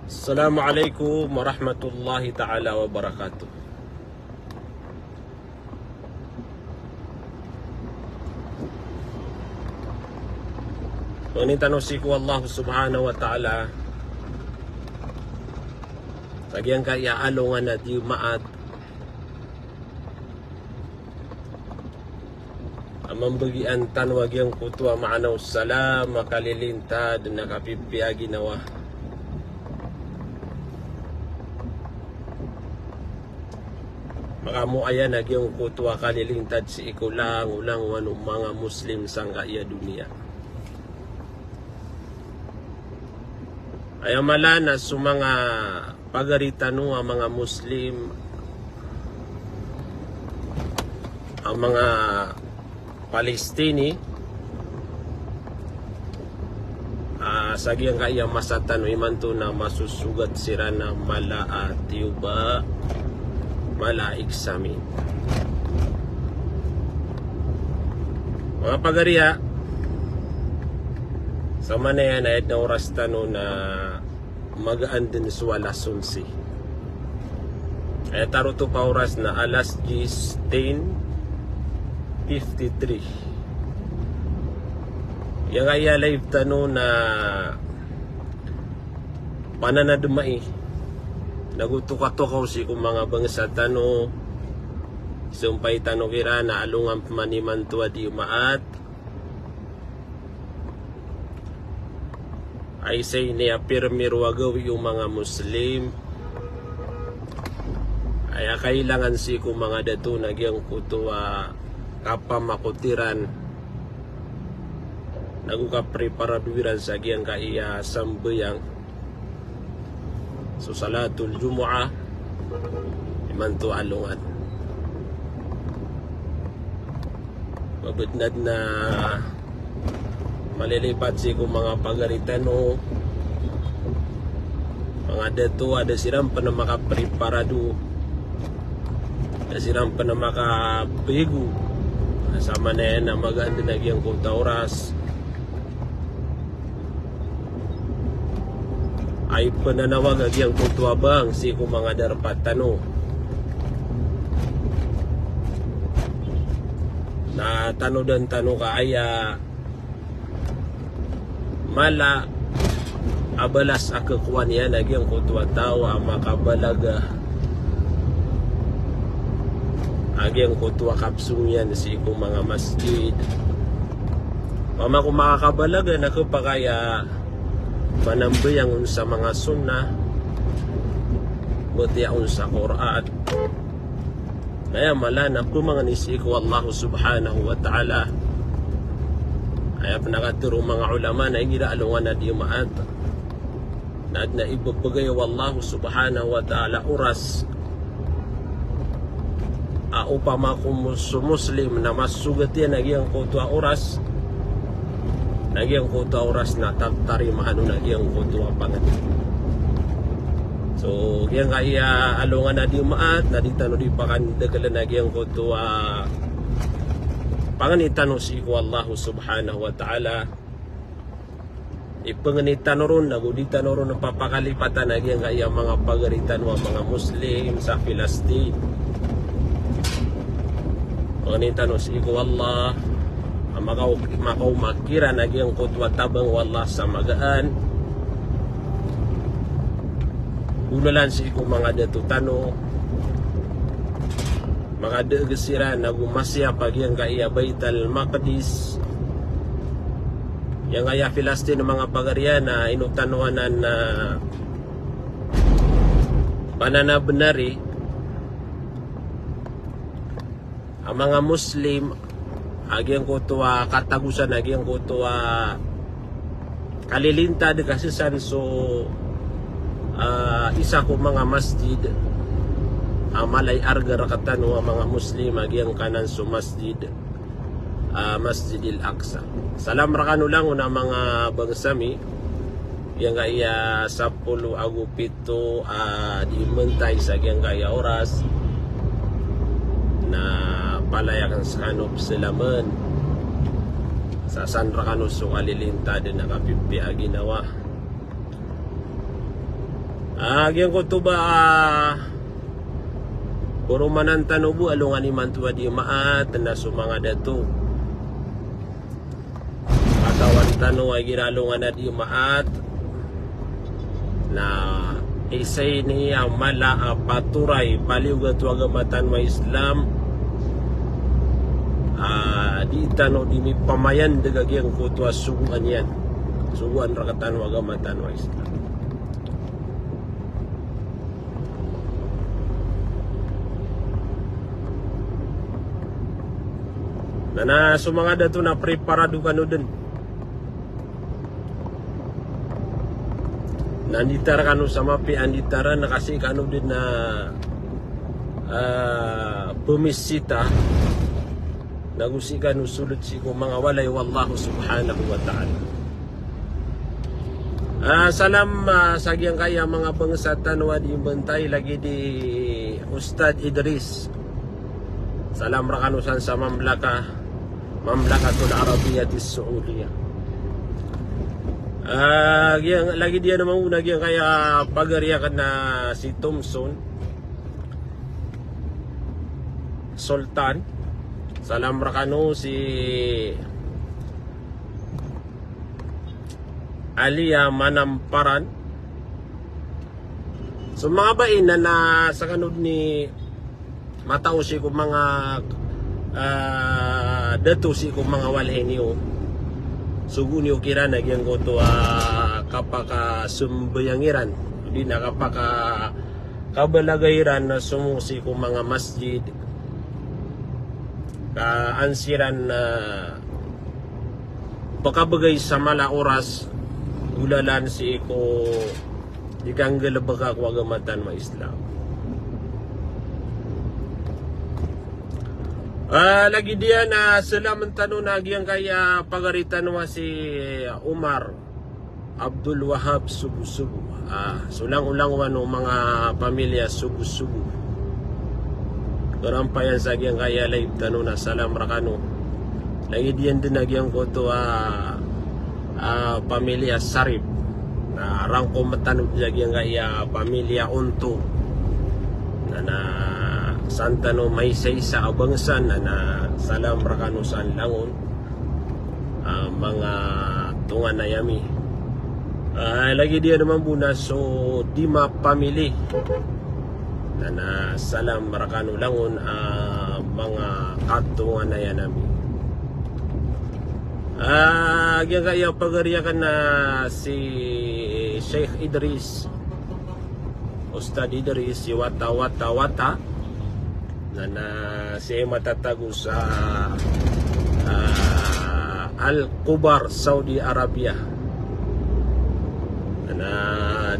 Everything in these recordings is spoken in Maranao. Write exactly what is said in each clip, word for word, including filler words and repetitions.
Assalamu alaikum warahmatullahi ta'ala wabarakatuh. Pangnin tano sii ko Allah subhanahu wa ta'ala sa giyangkaya alongan a Jumaat a mambagian tano a giyangkoto a maana o salam a kalilintad na kapipiya a ginawa. Makamoayan a giyangkoto a kalilintad sii ko langolangowan o manga Muslim sangkaya doniya. Aya mala na so manga pagari tano a manga Muslim, a manga Palestini, a, sa giyangkaya masa tano imanto na masosogat siran a mala a tiyoba, mala a eksamin. Manga pagari a, sa manaya na aya dn a oras tano na magaan dn so alas onse. Aya tarotop a oras na alas diyes ten fifty-three. Giyangkaya live tano na pananadmai nago tokatokaw sii ko manga bangsa tano. Sompay tano kiran a alongan pman imanto a Jumaat a isa ini a pirmiro a gawii o manga Muslim. Aya kailangan sii ko manga dato na giyangkoto a kapamakotiran nago kapreparado iran sa giyangkaya sambayang so Salatul Jumu'ah imanto a alongan. Mabednad na malilipat sii ko manga pagari tano, manga dato a da siran pn makapreparado, da siran pn makapego. Sa manaya na magaan dn a giyangkoto a oras a ipananawag a giyangkoto a bang sii ko manga darpa tano. Na tanodan tano ka aya mala a balas a khakowa niyan a giyangkoto a taw a makabalaga a giyangkoto a kapsong iyan sii ko manga masjid. Opama ko makakabalaga na khapakay a manambayang on sa manga sunnah, batiya on sa Qur'an. Na aya mala na pmangni sii ko Allah subhanahu wa ta'ala. Aya pn a katharo o manga ulama na igira alongan a Jumaat na adn a ibebegay o Allah subhanahu wa ta'ala oras a opama ko mus-, so Muslim na masogat iyan a giyangkoto a oras, na giyangkoto a oras na tatarimaan on a giyangkoto a pangni. So giyangkaya alongan a Jumaat na di tano di pakandaklan a giyangkoto a pangni tano sii ko Allah subhanahu wa ta'ala. Ipangni tano ron, nago di tano ron papakalipatan a giyangkaya manga pagari tano a manga Muslim sa Palestine. Pangnin tano sii ko Allah a makaw-, makaoma kiran a giyangkoto a tabang o Allah sa magaan. Golalan sii ko manga dato tano, makadaag siran ago masiyap a giyangkaya Baital Maqdis. Giyangkaya Palestine, manga pagari, na ino tano anan a banana benari a manga Muslim a giyangkoto a katagosan a giyangkoto a kalilintad ka sii san so, ah, isa ko manga masjid a mala i arga rktano a manga Muslim a giyangkanan so masjid, ah, Masjidil Aqsa. Salam rkano langon a manga bangsa mi, giyangkaya sapolo ago pito a di mentay sa giyangkaya oras na palaya akn skano psalamen sa san rkano so kalilintad na kapipiya a ginawa. Ah, giyangkoto ba, ah, poromanan tano bo alongan imanto a Dimaat na so manga dato. Katawan tano a igira alongan a Dimaat na isa ini a mala a patoray, paliyogat o agama tano a Islam, ah, di tano di mipamayandeg a giyangkoto a sogoan iyan. Sogoan rektano a agama tano a Islam. Na, na so manga dato na preparado kano den. Na anditara kano sa mapiya anditara na kasi kano den na, ah, pemisita. Na go si kano soled sii ko manga walay o Allah subhanahu wa ta'ala. Ah, salam, ah, sa giyangkaya manga bangsa tano a di mbantay lagid i Ustadh Idris. Salam rekano san sa Mamlaka, Mamlakatul Arabiyatis Saudiyah. Ah, giyang, lagid iyan a manga giyangkaya pagari aken na si Thomson Sultan. Salam rekano si Alia Manamparan. So manga bai na, na sekano den i matao sii ko manga, ah, dato sii ko manga walay niyo. Sogo niyo kiran a giyangkoto a kapakasembayang iran, di na kapaka kabalaga iran na somong sii ko manga masjid, ka an siran, ah, pekabegay sa mala a oras, golalan sii ko di kanggalebeka ko agama tano a Islam. Ah, lagid iyan a salam tano na giyangkaya pagari tano a si Omar Abdul Wahab Sugu-Sugu. Ah, so langolangon o manga pamilya Sugu-Sugu. Karampayan sa giyangkaya live tano na salam rekano. Lagid iyan den a giyangkoto a, ah, pamilya Sarip. Na rangkom tano sa giyangkaya pamilya Onto. Na, na san tano maisaisa a bangsa na, na salam rekano san langon. Ah, manga tonganay ami. Ah, lagid iyan mambo na so Dima family. Na, na salam rekano langon, ah, manga katonganayan ami. Ah, giyangkaya pagari aken na si Sheikh Idris. Ustadh Idris, si Wata, Wata, Wata. Na, na si matatago sa, ah, Al Khobar, Saudi Arabia. Na, na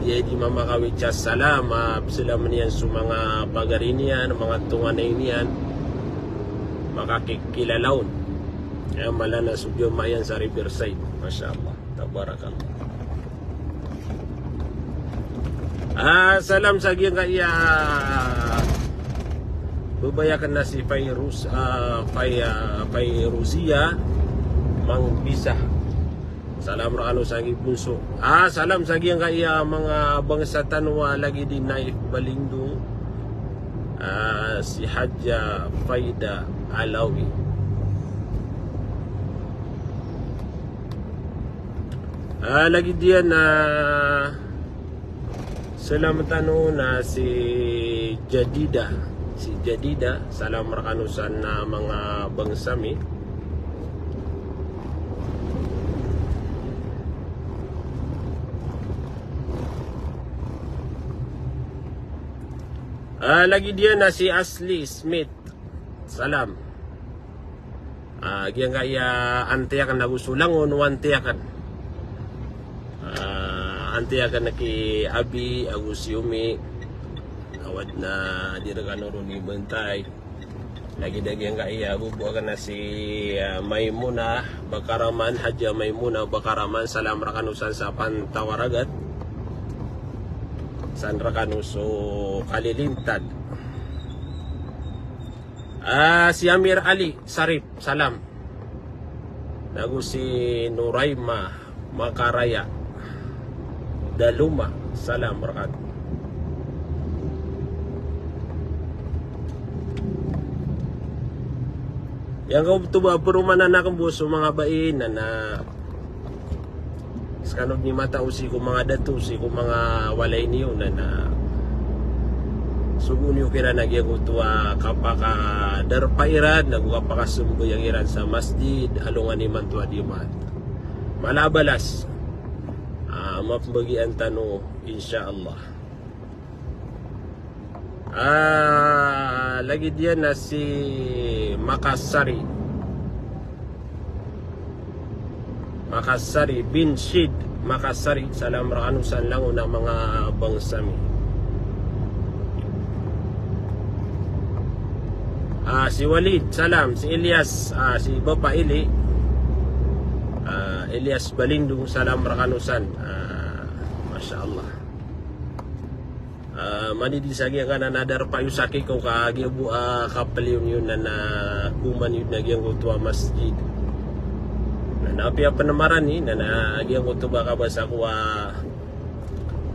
di, di mamakawit sa salam, ah, salam iyan so manga pagari niyan, manga tonganay niyan, makakikilala on. Aya mala na so jamaah iyan sa Riverside. Masha Allah. Tabarakallah. Ah, salam sa giyangkaya babay aken na si Fairuz, ah, Fai-, ah, Fairuzia Mangbisa. Salam rekano sa giyangkai bonso. Ah, salam sa giyangkaya manga bangsa tano a lagid i Naif Balingdong. Ah, si Hadja Faida Alawi. Ah, lagid iyan a salam tano na si Jadida. Si Jadida, salam rekano san a manga bangsa mi. Ah, lagid iyan a si Asli Smith. Salam. Ah, giyangkaya anti aken ago so langon o anti aken. Ah, anti aken ki Abi ago si Umi. Awad na di rekano ron imbantay. Lagid a giyangkaya bobo aken na si, ah, Maimuna Bakaraman, Hadja Maimuna Bakaraman, salam rekano san sa Pantawaragat. San rekano so Kalilintad. Ah, si Amir Ali Sarip, salam. Ago si Nuraima Makaraya Daluma. Salam rakat. Giyangkoto ba peromanan akn bo so manga bai na, na skano dn i matao sii ko manga dato, sii ko manga walay niyo na, na sogo niyo kiran a giyangkoto a kapakadarpa iran, nago kapakasambayang iran sa masjid, alongan imanto a Jumaat. Mala a balas a mapmbagian tano, insha Allah. Ah, lagid iyan na si Makasari. Makasari bin Sid Makasari, salam rakano san langon a manga bangsa mi. Ah, si Walid, salam, si Ilyas, ah, si Bapa Ili, ah, Ilyas Balindong, salam rakano san. Ah, masha Allah. Ah, manidi sa giyangkanan a darpa iyo saki ko ka giya bo a kapeliyo niyo na, na koman iyo na giyangkoto a masjid. Na, na apiya pn a marani na, na giyangkoto ba kabasa ko a,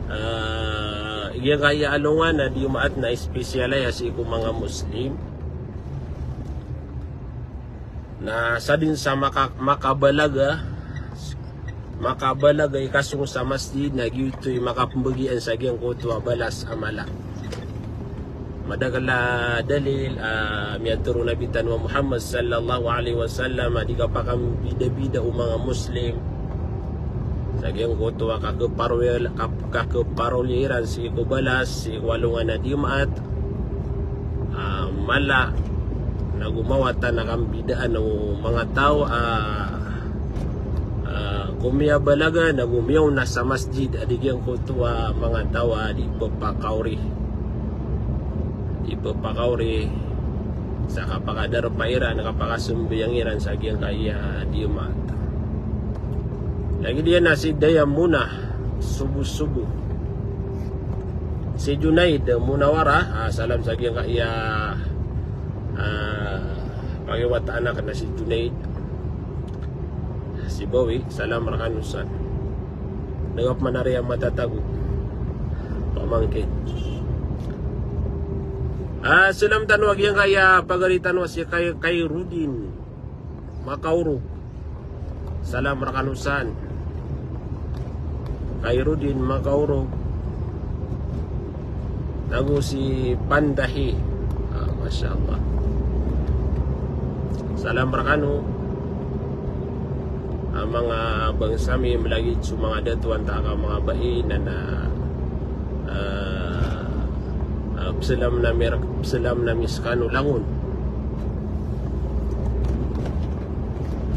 ah, giyangkaya alongan a Jumaat na espesyal aya sii ko manga Muslim. Na sadn sa maka-, makabalaga, makabalaga i kasong sa masjid na giyoto i makapmbagian sa giyangkoto a balas a mala. Madakl a dalil a miyatharo o Nabi tano a Muhammad sallallahu alaihi wasallam a di kapakambidabida o manga Muslim sa giyangkoto a kakhaparoli-, kak-, kakhaparoli iran sii ko balas sii ko alongan a Jumaat. Ah, mala, nago mawatan a kambidaan o manga taw a, ah, ko miyabalaga nago miyaona sa masjid a di giyangkoto a manga taw a di pphakaori. Di pphakaori sa kapakadarpa iran, kapakasambayang iran sa giyangkaya a Jumaat. Lagid iyan na si Dayamuna, Subu-subu. Si Junaid Munawara, ah, salam sa giyangkaya, ah, pagiwataan akn na si Junaid. Si Bawi, salam rakano san. Dagap manari a matatago. Pamangkin. Ah, salam tano a giyangkaya pagari tano a si Kay-, Kairudin Makaorog. Salam rakano san. Kairudin Makaorog. Nago si Pandahi. Ah, masha Allah. Salam rakano. Ah, manga bangsa mi, malagid so manga dato antaa ka manga bai na, na, ah, ah, pzalam nami, pzalam nami skano langon.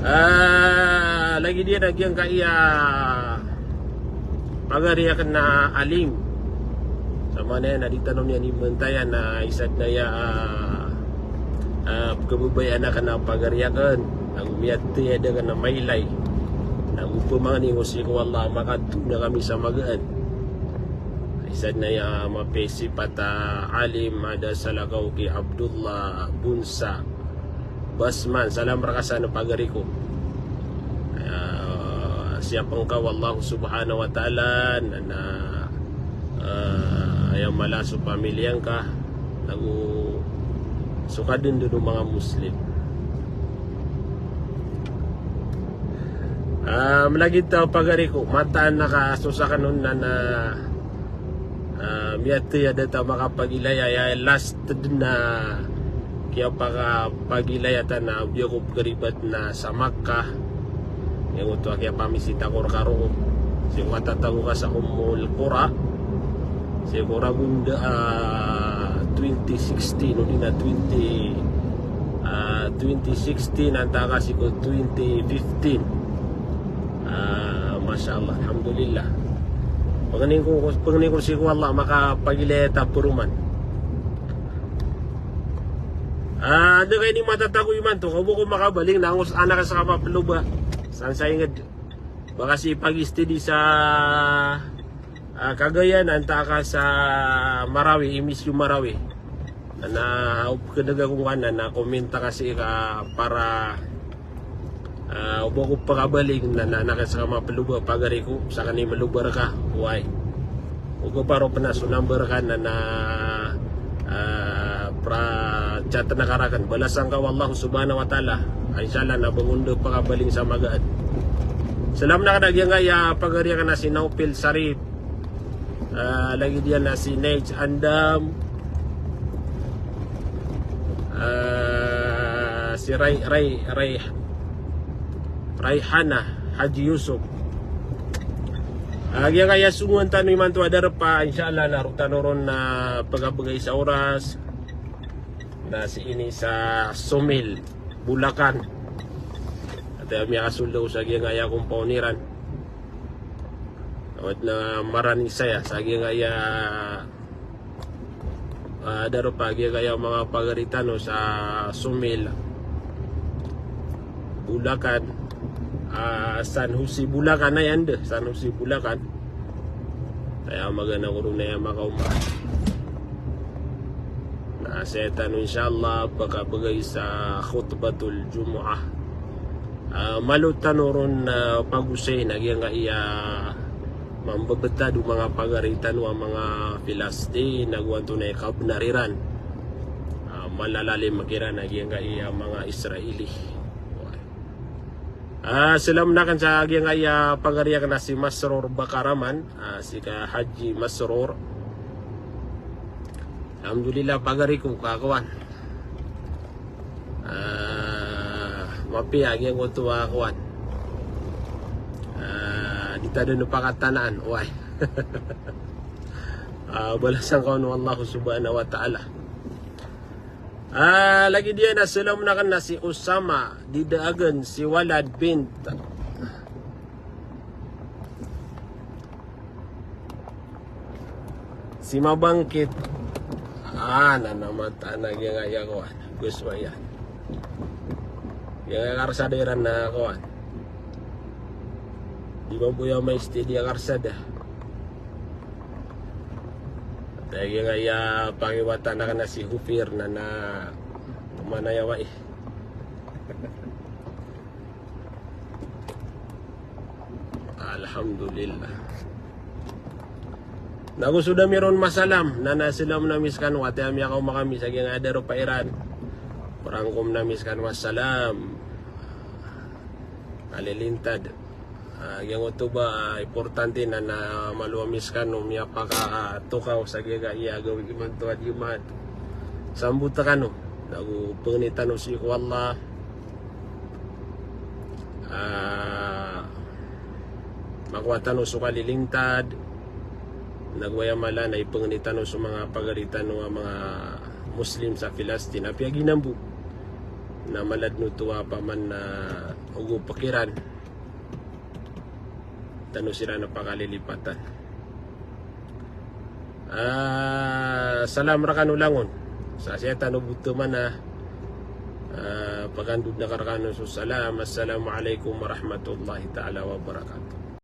Ah, lagid iyan a giyangkaya pagari akn a Alim. Sa maana iyan a di tano niyan imantayan a isa dn aya, ah, ah, pkhababayaan akn a pagari akn. Nago miyathay a da akn a mailay. Nago pmangni ko sii ko Allah a makatoon kami sa magaan. Isa dn aya mapiya i sipat a Alim a da salakaw ki Abdullah Bunsa Basman, salam rka san pagari ko. Ah, siyapn ka o Allah subhanahu wa ta'ala na, na, ah, aya mala so pamilya ngka, nago so kadndn o manga Muslim. Ah, malagid ta pagari ko, mataan a ka so sakn on na, na Ah, miyathay a da ta makapagilaya, aya last dn a kiyapakapagilaya ta na biya ko pkharibat na sa Makkah. Aya oto a kiyapamisita ko rka roo. Sii ko matatago ka sa Ummul Qura. Sii ko ragon da, ah, twenty sixteen, odi na twenty, ah, twenty sixteen, antaa ka sii ko twenty fifteen. Ah, masha Allah, alhamdulillah. Pangnin ko, pangnin ko sii ko Allah, makapagilaya ta paroman. Ah, da kay ini matatago imanto, ka bo ko makabaling, na angos anak sa kapaploba. San sa ingd. Baka sii pag-steady sa, ah, Cagayan, antaa ka sa Marawi, i Misyo Marawi. Na, o pkhadag akong kanan, na comment ka sii ka para, ah, o ba ko pakabaling na, na, na ka sa maploba pagari ko, sa kani maloba rka, wai. Ogaid paro pn a so number ka na, na, ah, pra-chat na ka rakn. Balasan ka o Allah subhanahu wa ta'ala. Insha Allah na ba ngka on dn pakabaling sa magaan. Salam na ka na giyangkaya pagari akn a si Naufil Sarip. Ah, lagid iyan a si Nate Andam. Ah, si Ray, Ray, Ray, Rayhana Haji Yusuf. Ah, giyangkaya songowan tano imanto a darpa, insha Allah, na roo tano ron na pagabgay sa oras. Na sii ini sa Somil, Bulacan. Ati a miyakasold ako sa giyangkaya compound iran. Oway, na marani saya sa giyangkaya, ah, darpa, giyangkaya manga pagari tano sa Somil, Bulacan, ah, San Jose, Bulacan, aya anda, San Jose, Bulacan. Aya magaan ako ron aya makaoma. Na saya tano, insha Allah, pagabgay sa khutbatul Jumu'ah. Ah, malo tano ron, ah, pagosayn a giyangkaya mambebetad o manga pagari tano a manga Filistin, ago antonaa i kabnar iran. Ah, malalalim kiran a giyangkaya manga Israeli. Ah, salam na akn sa giyangkaya pagari akn a si Masrur Bakaraman, ah, si ka Haji Masrur. Alhamdulillah, pagari ko, kakowan. Ah, mapiya giyangkoto a kowan. Ah, di ta dn pakatanaan, oway. Ah, balasan ka on o Allah subhanahu wa ta'ala. Ah, lagid iyan a salam na akn a si Osama, di Daagan, si Walad bint si Mabangkit. Ah, na, na mataan a giyangkaya kowan. Gus wa iyan. Giyangkaya karsada iran na kowan. Di mambo aya maisti di a karsada. Ati a giyangkaya pangiwatan akn a si Hufir na, na manaya wa i. Alhamdulillah. Nago so da miron masalam, na na salam na mi skano, ati a miyakaoma kami sa giyangkaya darpa iran. Prangkom na mi skano masalam. Kalilintad. Ah, giyangkoto ba, ah, importante na, na malo a mi skano miyapakatokaw sa giyangkaya gawii imanto a Jumaat. Sambot kano, nago pangni tano sii ko Allah. Ah, makowa tano so kalilintad. Nago aya mala na ipangni tano so manga pagari tano a manga Muslim sa Filistin, apiya ginambo. Na mala dn oto a paman na ogo pakiran tano siran a pakalilipatan. Ah, salam rakano langon. Sa saya tano boto man a, ah, pagandod na ka rakano so salam. Assalamu alaikum warahmatullahi ta'ala wabarakatuh.